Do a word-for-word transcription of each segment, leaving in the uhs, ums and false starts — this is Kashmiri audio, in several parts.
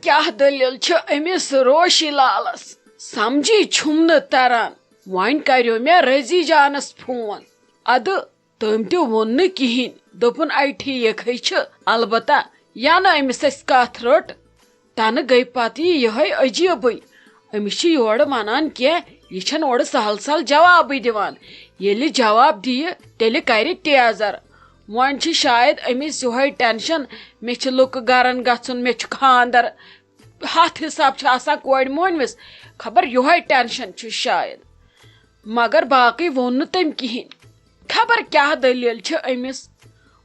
کیٛاہ دٔلیٖل چھِ أمِس روشی لالس؟ سمجھی چھُم نہٕ تران۔ وۄنۍ کریو مےٚ رضی جانس فون۔ ادٕ تٔمۍ تہِ ووٚن نہٕ کِہیٖنۍ۔ دوٚپُن، اَے ٹھیٖک ہے چھُ، البتہ ینہٕ أمِس اَسہِ کتھ رٔٹ، تنہٕ گٔے پتہٕ یہِ یِہوٚے عجیٖبٕے۔ أمِس چھِ یورٕ ونان کینٛہہ، یہِ چھَنہٕ اورٕ سہل سہل جوابٕے دِوان۔ ییٚلہِ جواب دِیہِ، تیٚلہِ کرِ تیزر۔ وۄنۍ چھِ شاید أمِس یِہوٚے ٹینشن، مےٚ چھِ لُکہٕ گرن گژھُن، مےٚ چھُ خاندر۔ ہتھ حساب چھِ آسان کورِ مۄہنوِس، خبر یِہوٚے ٹینشن چھُ شاید۔ مگر باقٕے ووٚن نہٕ تٔمۍ کِہیٖنۍ۔ خبر کیٛاہ دٔلیٖل چھِ أمِس۔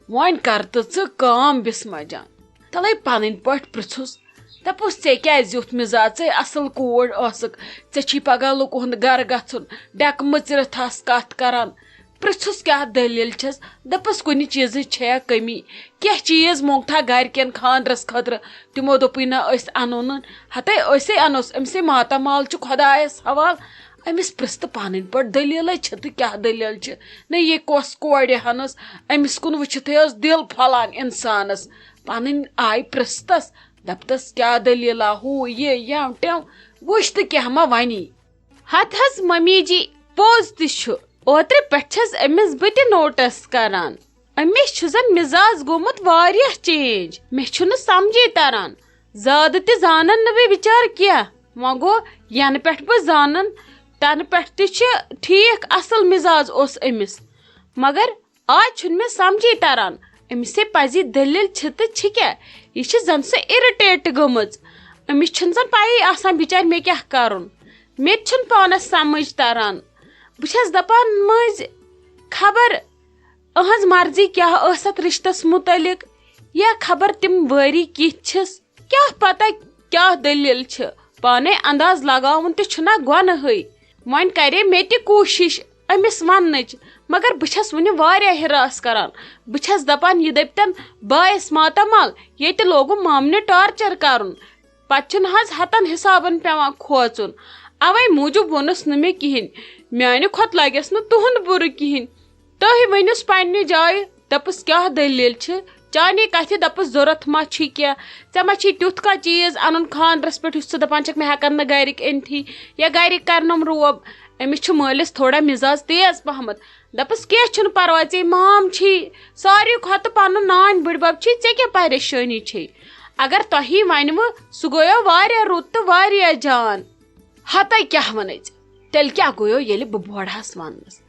وۄنۍ کر تہٕ ژٕ کٲم بسمہ جان، تلے پنٕنۍ پٲٹھۍ پرژھُس۔ دپُس، "ژےٚ کیٛازِ یُتھ مزاج؟ ژے اصل کوٗر ٲسٕکھ، ژےٚ چھی پگاہ لُکہٕ ہُنٛد گرٕ گژھُن، ڈٮ۪کہٕ مٕژرِتھ آس کتھ کران۔" پرژھُس، "کیٛاہ دٔلیٖل چھس؟" دپُس، "کُنہِ چیٖزٕچ چھیا کٔمی؟ کینٛہہ چیٖز مونٛگتھا گرِکٮ۪ن خاندرس خٲطرٕ، تِمو دوٚپُے نہ أسۍ انو نہٕ۔" ہتے أسے انوس، أمسٕے ماتامال چھُ خۄدایس حوال۔ أمِس پرژھ تہٕ پنٕنۍ پٲٹھۍ دٔلیٖلے چھِ تہٕ کیٛاہ دٔلیٖل چھِ؟ نہ یہِ کۄس کورِ ہنس؟ أمِس کُن وٕچھتھٕے ٲس دِل پھۄلان انسانس۔ پنٕنۍ آیہِ پرژھتس، دپتس، "کیٛاہ دٔلیٖلہ؟ ہُہ یہِ یو ٹیو، وٕچھ تہٕ کیٛاہ ما ونی؟" ہتہٕ حظ ممی جی، پوٚز تہِ چھُ، اوترٕ پٮ۪ٹھ چھَس أمِس بہٕ تہِ نوٹس کران۔ أمِس چھُ زن مزاج گوٚمُت واریاہ چینج۔ مےٚ چھُنہٕ سمجھے تران، زیادٕ تہِ زانن نہٕ بہٕ بِچارٕ کینٛہہ۔ وۄنۍ گوٚو، ینہٕ پٮ۪ٹھ بہٕ زانن، تنہٕ پٮ۪ٹھ تہِ چھِ ٹھیٖک اصل مزاج اوس أمِس۔ مگر آز چھُنہٕ مےٚ سمجھے تران، أمِس ہے پزِ دٔلیٖل چھِ تہٕ چھِ کیٛاہ؟ یہِ چھِ زن سۄ اِرِٹیٹ گٔمٕژ۔ أمِس چھُنہٕ زن پَیی آسان بِچارِ مےٚ کیٛاہ کرُن۔ مےٚ تہِ چھُنہٕ پانس سمجھ تران۔ بہٕ چھَس دپان مٔنٛزۍ خبر أہنٛز مرضی کیٛاہ ٲس اتھ رشتس متعلق، یا خبر تِم وٲری کِتھ چھِس۔ کیٛاہ پتہ کیٛاہ دٔلیٖل چھِ، پانے انداز لگاوُن تہِ چھُنہ گۄنہٕے۔ وۄنۍ کرے مےٚ تہِ کوٗشش أمِس وننٕچ، مگر بہٕ چھَس وُنہِ واریاہ ہراس کران۔ بہٕ چھَس دپان، یہِ دٔپتن بایس ماتامال، ییٚتہِ لوگُم مامنہِ ٹارچر کرُن۔ پتہٕ چھُنہٕ حظ ہتن حسابن پٮ۪وان کھوژُن۔ اوے موٗجوٗب ووٚنُس نہٕ مےٚ کِہیٖنۍ۔ میانہِ کھۄتہٕ لگٮ۪س نہٕ تُہُنٛد بُرٕ کِہیٖنۍ۔ تُہۍ ؤنِوس پننہِ جایہِ، دپُس، کیٛاہ دٔلیٖل چھِ؟ چانی کتھِ دپُس، ضروٗرت ما چھی کینٛہہ؟ ژےٚ ما چھی تیُتھ کانٛہہ چیٖز انُن خاندرس پٮ۪ٹھ یُس ژٕ دپان چھکھ مےٚ ہٮ۪کن نہٕ گرِکۍ أنتھٕے، یا گرِکۍ کرنم روب؟ أمِس چھُ مٲلِس تھوڑا مزاج تیز پہمتھ۔ دپُس، کینٛہہ چھُنہٕ پرواے، ژے مام چھی، ساروی کھۄتہٕ پنُن نانۍ بٕڈبب چھی، ژےٚ کیٛاہ پریشٲنی چھے؟ اگر تۄہی ونوٕ، سُہ گوٚیو واریاہ رُت تہٕ واریاہ جان۔ ہتے کیٛاہ ونے ژےٚ؟ تیٚلہِ کیٛاہ گوٚیو ییٚلہِ بہٕ بوڑہس وننس؟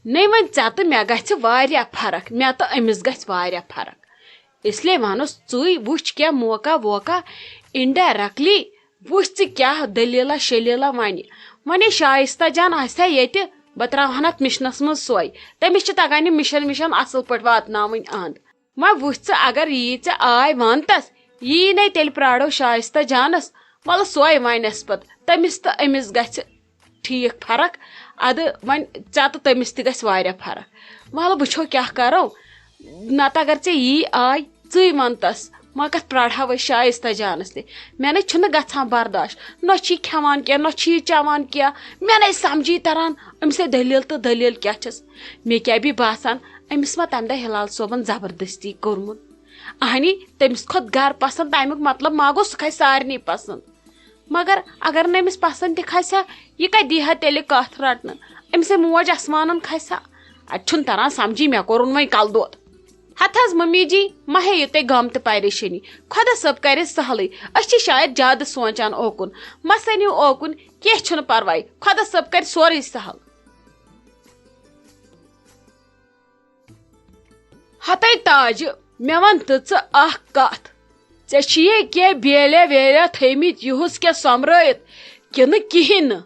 نے وۄنۍ ژےٚ تہٕ مےٚ گژھِ واریاہ فرق، مےٚ تہٕ أمِس گژھِ واریاہ فرق۔ اس لیے ونُس ژٕے وٕچھ کینٛہہ موقع ووقع، indirectly وٕچھ ژٕ کیٛاہ دٔلیٖلہ شٔلیٖلہ ونہِ۔ ونے شایستہ جان آسہِ ہا ییٚتہِ، بہٕ تراوہنکھ مِشنس منٛز سۄے۔ تٔمِس چھِ تگان یہِ مِشن وِشن اصل پٲٹھۍ واتناوٕنۍ اند۔ وۄنۍ وٕچھ ژٕ، اگر یی ژےٚ آے ونتس، یی نے تیٚلہِ پرارو شایستہ جانس۔ وَلہٕ سۄے ونٮ۪س پتہٕ، تٔمِس تہٕ أمِس گژھِ ٹھیٖک فرق۔ ادٕ وۄنۍ ژےٚ تہٕ تٔمِس تہِ گژھِ واریاہ فرق۔ وَلہٕ وٕچھو کیٛاہ کرو۔ نتہٕ اگر ژےٚ یی آے، ژٕے ونتس، وۄنۍ کتھ پرارہو أسۍ شایستہ جانس تہِ؟ مےٚ نے چھُنہٕ گژھان برداش، نہ چھُ یہِ کھٮ۪وان کینٛہہ، نہ چھُ یہِ چٮ۪وان کینٛہہ۔ مےٚ نے سمجھی تران أمِس ہے دٔلیٖل تہٕ دٔلیٖل کیٛاہ چھس۔ مےٚ کیٛاہ بی باسان، أمِس ما تمہِ دۄہ ہلال صٲبن زبردستی کوٚرمُت؟ اہنی، تٔمِس کھوٚت گرٕ پسند، تمیُک مطلب ما گوٚو سُہ کھسہِ سارنٕے پسند۔ مگر اگر نہٕ أمِس پسند تہِ کھسہِ ہا، یہِ کتہِ دی ہا تیٚلہِ کتھ رٹنہٕ؟ أمِس ہے موج اسمانن کھسہِ ہا۔ اتہِ چھُنہٕ تران سمجھی، مےٚ کوٚرُن وۄنۍ کلہٕ دود۔ ہتہٕ حظ ممی جی، مہ ہیٚیِو تُہۍ غم تہٕ پریشٲنی، خۄدا صٲب کرِ سہلٕے۔ أسۍ چھِ شاید زیادٕ سونچان اوکُن۔ مہ سٔنِو اوکُن، کینٛہہ چھُنہٕ پرواے، خۄدا صٲب کرِ سورُے سہل۔ ہتے تاجہِ، مےٚ وَن تہٕ ژٕ اکھ کتھ۔ ژےٚ چھِیے کینٛہہ بیلیا ویلیا تھٲومٕتۍ یُہُس کینٛہہ سۄمبرٲیِتھ کِنہٕ کِہیٖنۍ نہٕ؟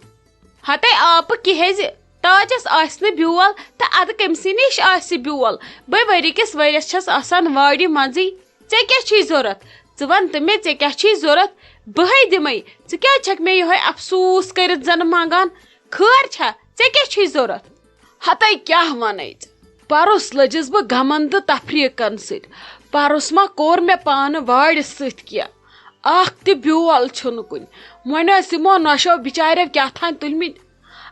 ہتے آپہٕ کیٛازِ؟ تاجس آسہِ نہٕ بیول تہٕ ادٕ کٔمۍ سٕے نِش آسہِ بیول؟ بہٕ ؤری کِس ؤرِیس چھَس آسان وارِ منٛزٕے۔ ژےٚ کیٛاہ چھُے ضوٚرتھ؟ ژٕ وَن تہٕ مےٚ، ژےٚ کیٛاہ چھُے ضوٚرتھ؟ بہٕ ہے دِمَے۔ ژٕ کیٛازِ چھَکھ مےٚ یِہوٚے افسوٗس کٔرِتھ زَنہٕ منٛگان؟ خٲر چھا؟ ژےٚ کیٛاہ چھُے ضوٚرتھ؟ ہتے کیٛاہ وَنے ژےٚ؟ پَرُس لٔجِس بہٕ غمَن تہٕ تفریٖقَن سۭتۍ۔ پَرُس ما کوٚر مےٚ پانہٕ وارِ سۭتۍ کینٛہہ؟ اَکھ تہِ بیول چھُنہٕ کُنہِ۔ وۄنۍ ٲسۍ یِمو نۄشو بِچاریو کیٛاہ تام تُلمٕتۍ۔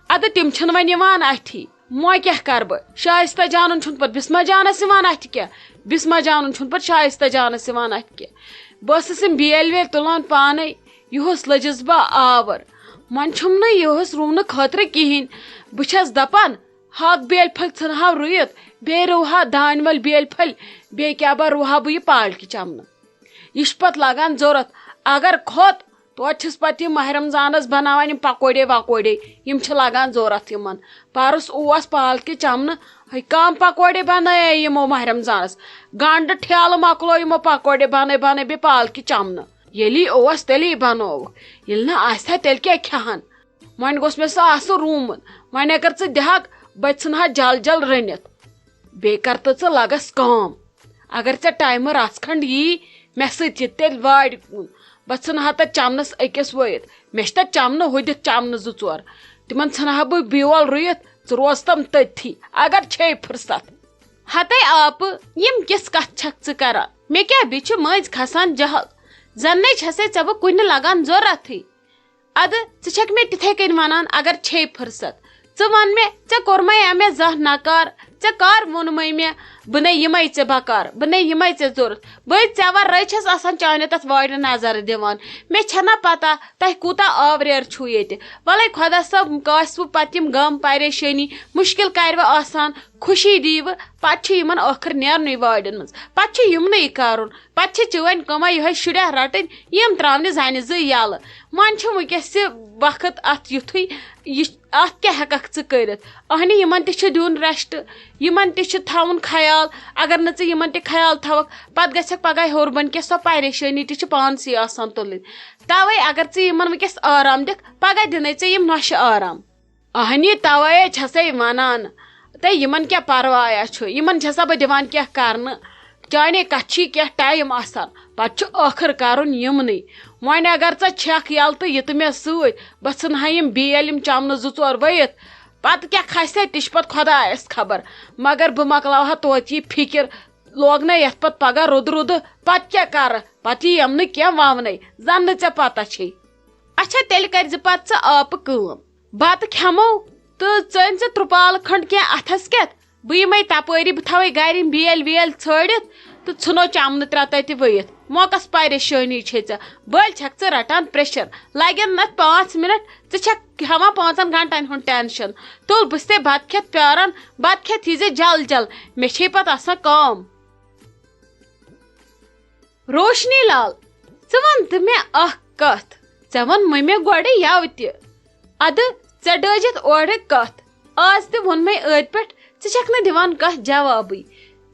اَدٕ تِم چھِنہٕ وۄنۍ یِوان اَتھی۔ وۄنۍ کیٛاہ کَرٕ بہٕ؟ شایستہ جانُن چھُنہٕ پَتہٕ بِسمہ جانَس یِوان اَتھِ کینٛہہ، بِسمہ جانُن چھُنہٕ پَتہٕ شایستہ جانَس یِوان اَتھِ کینٛہہ۔ بہٕ ٲسٕس یِم بیلۍ ویلۍ تُلان پانے، یُہُس لٔجِس بہٕ آور۔ وۄنۍ چھُم نہٕ یُہُس رُونہٕ خٲطرٕ کِہیٖنۍ۔ بہٕ چھَس دَپان، ہاکھ بیلۍ پھٔلۍ ژھٕنہٕ ہاو رُوِتھ، بیٚیہِ رُوہا دانہِ وَل بیلۍ پھٔلۍ، بیٚیہِ کیٛاہ بہٕ رُوہا بہٕ یہِ پالکہِ چَمنہٕ۔ یہِ چھُ پَتہٕ لَگان ضوٚرَتھ۔ اگر کھوٚت، توتہِ چھِس پَتہٕ یہِ ماہِ رمضانَس بَناوان یِم پَکوڑے وَکوڑے، یِم چھِ لَگان ضوٚرَتھ یِمَن۔ پَرُس اوس پالکہِ چَمنہٕ، ہے، کَم پَکوڑے بَنٲے یِمو ماہِ رمضانَس۔ گَنٛڈٕ ٹھیلہٕ مۄکلو یِمو پَکوڑے بَنٲے بَنٲے بیٚیہِ پالکہِ چَمنہٕ۔ ییٚلی اوس، تیٚلی بَنووُکھ۔ ییٚلہِ نہٕ آسہِ ہا، تیٚلہِ کیٛاہ کھٮ۪ہَن؟ وۄنۍ گوٚژھ مےٚ سُہ آسُن روٗمُت۔ وۄنۍ اگر ژٕ دِہَکھ، بہٕ تہِ ژھٕنہٕ ہا جل جل رٔنِتھ۔ بیٚیہِ کر تہٕ ژٕ لگس کٲم۔ اگر ژےٚ ٹایمہٕ رژھ کھنڈ یی مےٚ سۭتۍ، یہِ تیٚلہِ وارِ کُن۔ بہٕ ژھٕنہٕ ہا تتہِ چمنس أکِس ؤیِتھ۔ مےٚ چھِ تتہِ چمنہٕ ہُدِتھ چمنہٕ زٕ ژور۔ تِمن ژھٕنہٕ ہا بہٕ بیول رُیِتھ، ژٕ روز تم تٔتھی، اگر چھے فرصت۔ ہتے آپہٕ، یِم کِژھ کتھ چھکھ ژٕ کران؟ مےٚ کیٛاہ، بیٚیہِ چھِ مٔنٛزۍ کھسان جہل۔ زننے چھسے ژےٚ بہٕ کُنہِ لگان ضروٗرتھٕے۔ ادٕ ژٕ چھکھ مےٚ تِتھے کٔنۍ ونان، اگر چھے فرصت۔ ژٕ ون مےٚ، ژےٚ کوٚرمَے مےٚ زانٛہہ نکار؟ ژےٚ کر ووٚنمَے مےٚ، بہٕ نے یِمَے ژےٚ بکار، بہٕ نے یِمَے ژےٚ ضوٚرتھ؟ بہٕ ژےٚ ورٲے چھَس آسان چانہِ تتھ وارِ نظرِ دِوان۔ مےٚ چھَنا پتہ تۄہہِ کوٗتاہ آوریر چھُو ییٚتہِ۔ وَلَے خۄدا صٲب کاسہِ وٕ پتہٕ یِم غم، پریشٲنی، مُشکل کَرِ وٕ آسان، خوشی دی وٕ، پتہٕ چھُ یِمن ٲخٕر نیرنُے وارٮ۪ن منٛز۔ پتہٕ چھُ یِمنٕے کرُن۔ پتہٕ چھِ چٲنۍ کٲمہ یِہوٚے شُرۍ رٹٕنۍ، یِم تراونہِ زنہِ زٕ یَلہٕ۔ وۄنۍ چھُ وٕنکیٚس یہِ وقت اتھ یُتھُے، یہِ، اتھ کیٛاہ ہٮ۪ککھ ژٕ کٔرِتھ؟ اہنہِ، یِمن تہِ چھُ دیُن rest، یِمن تہِ چھُ تھاوُن خیال۔ اگر نہٕ ژٕ یِمن تہِ خیال تھاوکھ، پتہٕ گژھکھ پگاہ ہیوٚر بۄن کیٛاہ، سۄ پریشٲنی تہِ چھِ پانسٕے آسان تُلٕنۍ۔ توے اگر ژٕ یِمن وٕنکیٚس آرام دِکھ، پگاہ دِنے ژےٚ یِم نۄشہِ آرام۔ اہنی، توے چھسے ونان، تہٕ یِمن کیٛاہ پروایا چھُ، یِمن چھسا بہٕ دِوان کینٛہہ کرنہٕ؟ چانے کتھ چھی کینٛہہ ٹایم آسان، پتہٕ چھُ ٲخٕر کرُن یِمنٕے۔ وۄنۍ اگر ژٕ چھکھ یلہٕ تہٕ یہِ تہٕ مےٚ سۭتۍ، بہٕ ژھٕنہٕ ہا یِم بیلۍ یِم چمنہٕ زٕ ژور ؤیِتھ۔ پتہٕ کیٛاہ کھسہِ تِہ چھِ پتہٕ خۄدایس خبر۔ مگر بہٕ مۄکلاوٕ ہا توتہِ یہِ فکر، لوگ نہ یتھ پتہٕ پگاہ رُدٕ رُدٕ، پتہٕ کیٛاہ کرٕ؟ پتہٕ یی یِم نہٕ کینٛہہ وونَے، زن نہٕ ژےٚ پتہ چھے۔ اچھا، تیٚلہِ کٔرۍ زِ پتہٕ ژٕ آپہٕ کٲم۔ بتہٕ کھٮ۪مو تہٕ ژٲنۍ زِ ترٛپال کھنٛڈ کینٛہہ اتھس کٮ۪تھ۔ بہٕ یِمے تپٲری، بہٕ تھاوے گرِ یِم بیلۍ ویلۍ ژھٲڑِتھ تہٕ ژھٕنو چمنہٕ ترٛےٚ تتہِ ؤیِتھ۔ موقعس پریشٲنی چھے ژےٚ، بٔلۍ چھکھ ژٕ رٹان pressure۔ لگن نتہٕ پانٛژھ منٹ، ژٕ چھکھ ہٮ۪وان پانٛژن گھنٹن ہُنٛد tension۔ تُل، بہٕ چھسے بتہٕ کھٮ۪تھ پیاران، بتہٕ کھٮ۪تھ یی زِ جل جل، مےٚ چھے پتہٕ آسان کٲم۔ روشنی لال، ژٕ وَن تہٕ مےٚ اکھ کتھ۔ ژےٚ ووٚنمَے مےٚ گۄڈٕ یَوٕ تہِ۔ اَدٕ ژےٚ ڈٲجِتھ اورٕ کتھ۔ آز تہِ ووٚنمَے أتھۍ پٮ۪ٹھ، ژٕ چھَکھ نہٕ دِوان کانٛہہ جوابٕے۔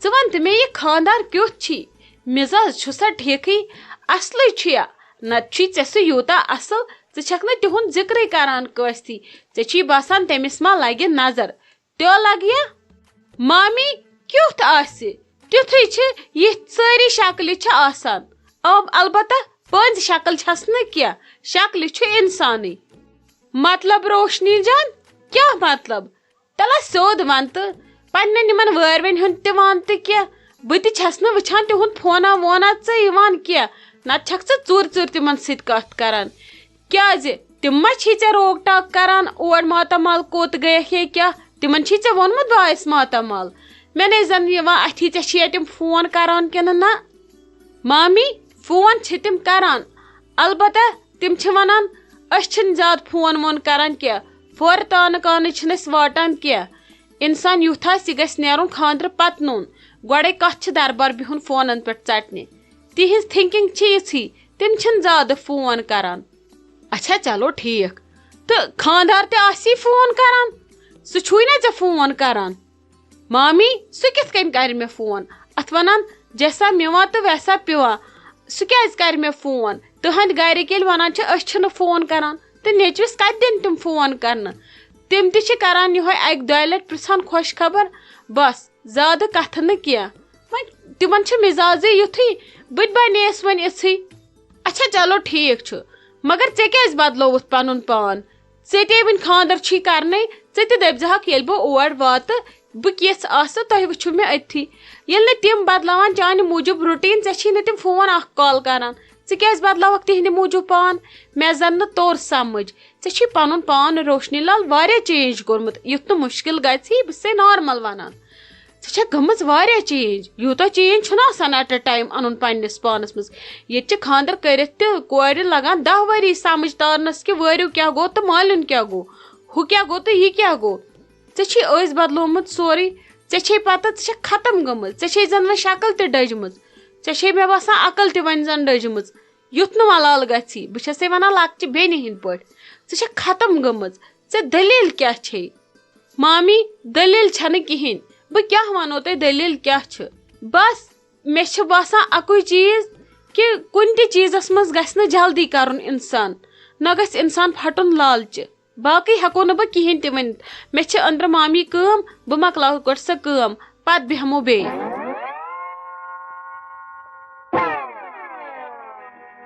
ژٕ وَن تہٕ مےٚ، یہِ خانٛدار کیُتھ چھی؟ مِزاز چھُسا ٹھیٖکھٕے؟ اصلٕے چھُیا؟ نتہٕ چھُے ژےٚ سُہ یوٗتاہ اصل، ژٕ چھَکھ نہٕ تِہُنٛد ذِکرٕے کران کٲنٛسی۔ ژےٚ چھی باسان تٔمِس ما لگہِ نظر؟ تیو لگیا؟ مامی، کیُتھ آسہِ؟ تیُتھُے چھِ یِتھ سٲری شکلہِ چھِ آسان۔ آم، البتہ پٔنٛزۍ شکل چھَس نہٕ کینٛہہ، شکلہِ چھُ اِنسانٕے۔ مطلب روشنی جان، کیٛاہ مطلب؟ تَلہ سیوٚد وَن تہٕ، پنٛنٮ۪ن یِمَن وٲرۍوٮ۪ن ہُنٛد تہِ وَن تہٕ کینٛہہ۔ بہٕ تہِ چھَس نہٕ وٕچھان تِہُنٛد فونہ وونہ ژٕ یِوان کینٛہہ، نَتہٕ چھَکھ ژٕ ژوٗرِ ژوٗرِ تِمَن سۭتۍ کَتھ کَران۔ کیٛازِ؟ تِم ما چھی ژےٚ روک ٹاک کران، اور ماتامال کوٚت گٔیکھ یا کیٛاہ؟ تِمن چھی ژےٚ ووٚنمُت بہٕ آیس ماتامال؟ مےٚ نے زن یِوان اتھی ژےٚ چھِیا تِم فون کران کِنہٕ نہ؟ مامی، فون چھِ تِم کران، البتہ تِم چھِ ونان أسۍ چھِنہٕ زیادٕ فون وون کران کینٛہہ، فورٕ تانہٕ کانٕے چھِنہٕ أسۍ واٹان کینٛہہ۔ انسان یُتھ آسہِ، یہِ گژھِ نیرُن خانٛدرٕ پتہٕ نوٚن، گۄڈے کتھ چھِ دربار بِہُن فونن پٮ۪ٹھ ژٹنہِ۔ تِہنٛز thinking چھِ یِژھٕے، تِم چھِنہٕ زیادٕ فون کران۔ اچھا، چلو ٹھیک۔ تہٕ خاندار تہِ آسی فون کران؟ سُہ چھُے نہ ژےٚ فون کران؟ مامی، سُہ کِتھ کٔنۍ کرِ مےٚ فون؟ اتھ ونان جیسا میوا تہٕ ویسا پیوا۔ سُہ کیازِ کرِ مےٚ فون؟ تہنٛدۍ گرِکۍ ییٚلہِ ونان چھِ أسۍ چھِنہٕ فون کران، تہٕ نیٚچوِس کتہِ دِن تِم فون کرنہٕ؟ تِم تہِ چھِ کران یِہوے اکہِ دۄیہِ لٹہِ پرژھان خوش خبر، بس۔ زیادٕ کتھٕ نہٕ کینٛہہ۔ وۄنۍ تِمن چھُ مِزازٕے یُتھُے، بہٕ تہِ بنییس وۄنۍ یِژھٕے۔ اچھا، چلو ٹھیک چھُ، مگر ژےٚ کیازِ بدلووُتھ پنُن پان؟ ژےٚ تے وٕنۍ خاندر چھی کرنے، ژٕ تہِ دٔپۍ زِہکھ ییٚلہِ بہٕ اور واتہٕ، بہٕ کِژھ آسہٕ تۄہہِ وٕچھِو مےٚ أتھی۔ ییٚلہِ نہٕ تِم بدلاوان چانہِ موٗجوٗب routine، ژےٚ چھی نہٕ تِم فون اکھ call کران، ژٕ کیازِ بدلاوکھ تِہنٛدِ موٗجوٗب پان؟ مےٚ زن نہٕ توٚر سمجھ۔ ژےٚ چھی پنُن پان روشنی لال واریاہ change کوٚرمُت، یُتھ نہٕ مُشکِل گژھی، بہٕ چھسے normal ونان۔ ژےٚ چھےٚ گٔمٕژ واریاہ چینج۔ یوٗتاہ چینج چھُنہٕ آسان ایٹ اے ٹایم اَنُن پنٛنِس پانَس منٛز۔ ییٚتہِ چھِ خانٛدر کٔرِتھ تہِ کورِ لَگان دَہ ؤری سَمٕجھ تارنَس کہِ وٲرِو کیٛاہ گوٚو تہٕ مالیُن کیٛاہ گوٚو، ہُہ کیٛاہ گوٚو تہٕ یہِ کیٛاہ گوٚو۔ ژےٚ چھے أزۍ بدلومُت سورُے۔ ژےٚ چھے پَتہ ژٕ چھَکھ ختم گٔمٕژ، ژےٚ چھے زَن وۄنۍ شکل تہِ ڈٔجمٕژ، ژےٚ چھے مےٚ باسان عقل تہِ وۄنۍ زَن ڈٔجمٕژ۔ یُتھ نہٕ ملال گژھی، بہٕ چھَسے وَنان لۄکچہِ بیٚنہِ ہِنٛدۍ پٲٹھۍ، ژٕ چھَکھ ختم گٔمٕژ۔ ژےٚ دٔلیٖل کیٛاہ چھے؟ مامی، دٔلیٖل چھَنہٕ کِہیٖنۍ۔ بہٕ کیٛاہ وَنو تۄہہِ دٔلیٖل کیٛاہ چھِ؟ بس، مےٚ چھِ باسان اَکُے چیٖز کہِ کُنہِ تہِ چیٖزَس منٛز گژھِ نہٕ جلدی کَرُن اِنسان، نہ گژھِ اِنسان پھَٹُن لالچہِ۔ باقٕے ہٮ۪کو نہٕ بہٕ کِہیٖنۍ تہِ ؤنِتھ۔ مےٚ چھِ أنٛدرٕ مامی کٲم، بہٕ مۄکلاوٕ گۄڈٕ سۄ کٲم، پَتہٕ بیٚہمو بیٚیہِ۔